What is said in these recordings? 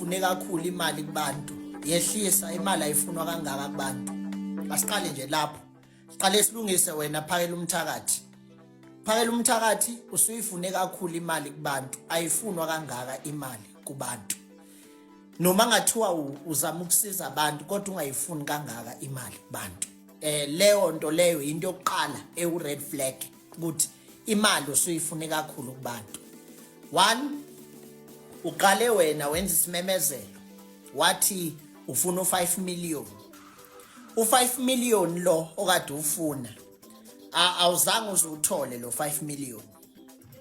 Usuyifune kakhulu imali kubantu, yehlisa imali, ayifunwa kangaka kubantu. Asiqale nje lapho, siqale silungise wena Phakela Umthakathi. Phakela Umthakathi, usuyifune kakhulu imali kubantu, ayifunwa kangaka imali kubantu. Noma ngathiwa uzama ukusiza abantu, kodwa ungayifuni kangaka imali kubantu. Leyo nto leyo into yokuqala ewu red flag ukuthi imali usuyifune kakhulu kubantu. One, uqale wena wenza isimemezelo, wathi ufuna u5 million. U5 million lo okade ufuna, awuzange uzuthole lo 5 million,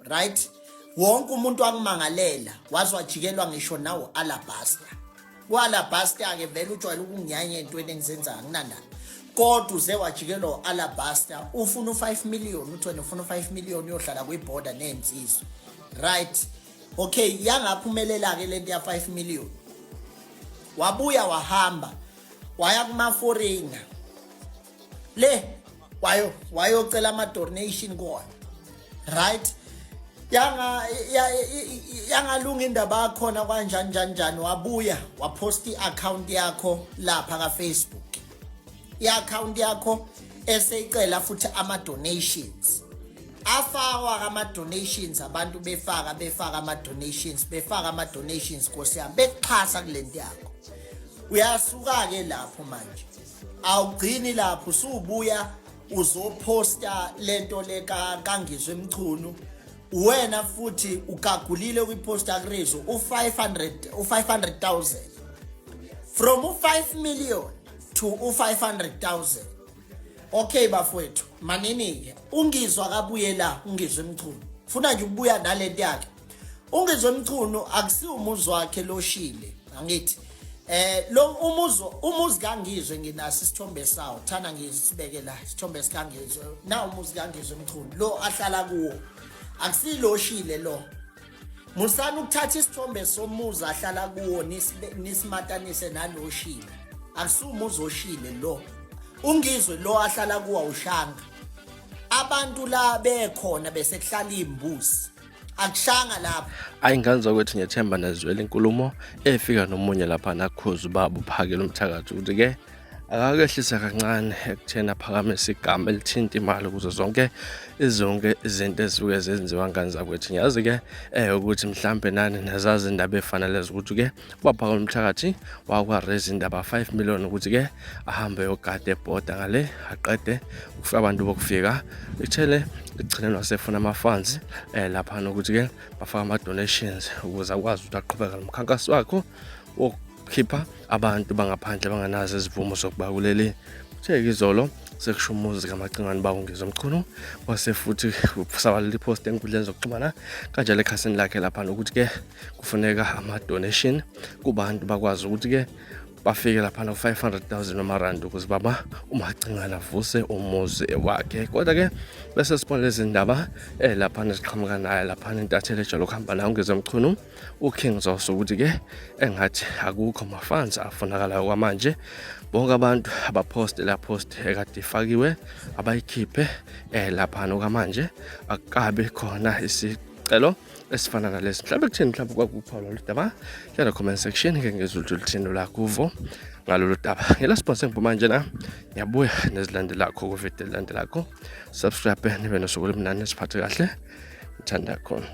right? Wonke umuntu wakumangalela, waze wajikelwa ngisho nawo Alabaster. Ku-Alabaster ke vele ujwayele ukunginyanya entweni engizenzayo, anginandaba, kodwa uze wajikelwa u-Alabaster ufuna u-5 million. Uthi wena ufuna u-5 million uyohlala kwi-border ney'nsizwa, right? Okay, yangaphumelela-ke lento ya-5 million. Wabuya wahamba waya kuma-foreigner le, wayo wayocela ama-donation kuwona, right? Yangalunga indaba yakhona kanjani njani njani. Wabuya waposta i-account yakho lapha ka-Facebook, i-account yakho eseyicela futhi ama-donations. Afakwa ama-donations, abantu befaka, befaka ama-donations, befaka ama-donations, nkosi yami, bekuxhasa kule nto yakho. Uyasuka-ke lapho manje, awugcini lapho, usubuya uzoposta lento le kaNgizwe Mchunu. Wena futhi ugagulile kwiposta kurezo u500, u500,000, from u5 million to u500,000. Okay bafowethu, manini ke, uNgizwa kabuye la. UNgizwe Mchunu funa nje ukubuya nalento yakhe. UNgizwe Mchunu akusiwo umuzi wakhe loshile, angithi? Lo umuzi, umuzi kaNgizwe, nginaso isithombe sawo, thana ngisibeke la isithombe sikaNgizwe na. Umuzi kaNgizwe Mchunu lo ahlala kuwo akusiloshile lo. Musani ukuthatha isithombe somuzi ahlala kuwo nisimatanise naloshile. Akusiwumuzi oshile lo. UNgizwe lo ahlala kuwo awushanga, abantu la bekhona bese kuhlala imbuzi, akushanga lapho. Ayi ngane zakwethu, ngiyethemba nazwela inkulumo efika nomunye lapha nakhuza ubaba uPhakela Umthakathi ukuthi-ke akakehlisa kancane ekutheni aphakamise igama elithinta imali kuzo zonke zonke izinto ezisuke zenziwa. Ngane zakwethu, ngiyazi-ke ukuthi mhlampe nani nazazi indaba efanele ukuthi-ke ubaPhakela Umthakathi wakwa-raise indaba 5 million ukuthi-ke ahambe yogada ebhoda ngale, aqede ukufika abantu bokufika ithele ekugcineni wasefuna ama-funds laphana ukuthi-ke bafake ama-donations ukuze akwazi ukuthi aqhubeke nomkhankaso wakho wokukhipha abantu bangaphandle banganazo izivumo zokuba kuleli. Kuthe-ke izolo sekusho umuzi kaMacingwane uba uNgizwe Mchunu, kwase futhi kusabalala ipost enkundleni zokuxhumana kanjalo ekhasini lakhe laphana ukuthi-ke kufuneka ama-donation kubantu bakwazi ukuthi-ke bafike laphana ku-500,000 wamarandi ukuze baba uMacingane avuse umuzi wakhe. Kodwa-ke bese sibona lezi ndaba laphana ziqhamuka naye laphana intatheli ejwayele ukuhamba nayo uNgizwe Mchunu, uKing Zoso, ukuthi-ke engathi akukho ma-funds afunakalayo kwamanje. Bonke abantu abaposte la post ekade ifakiwe abayikhiphe laphana, okwamanje akukabi khona isicelo esifana nalesi. Mhlawumbe kuthini, mhlawumbe kwakuphawula lolu daba, hlala comment section ke ngezwe ukuthi luthini lwakuvo ngalolu daba. Ngela sponsor ngiphuma njena, ngiyabuya nezilandelakho kuvidiyo elandelakho. Subscribe, nibe nosuku olumnandi, siphathe kahle, ngithanda khona.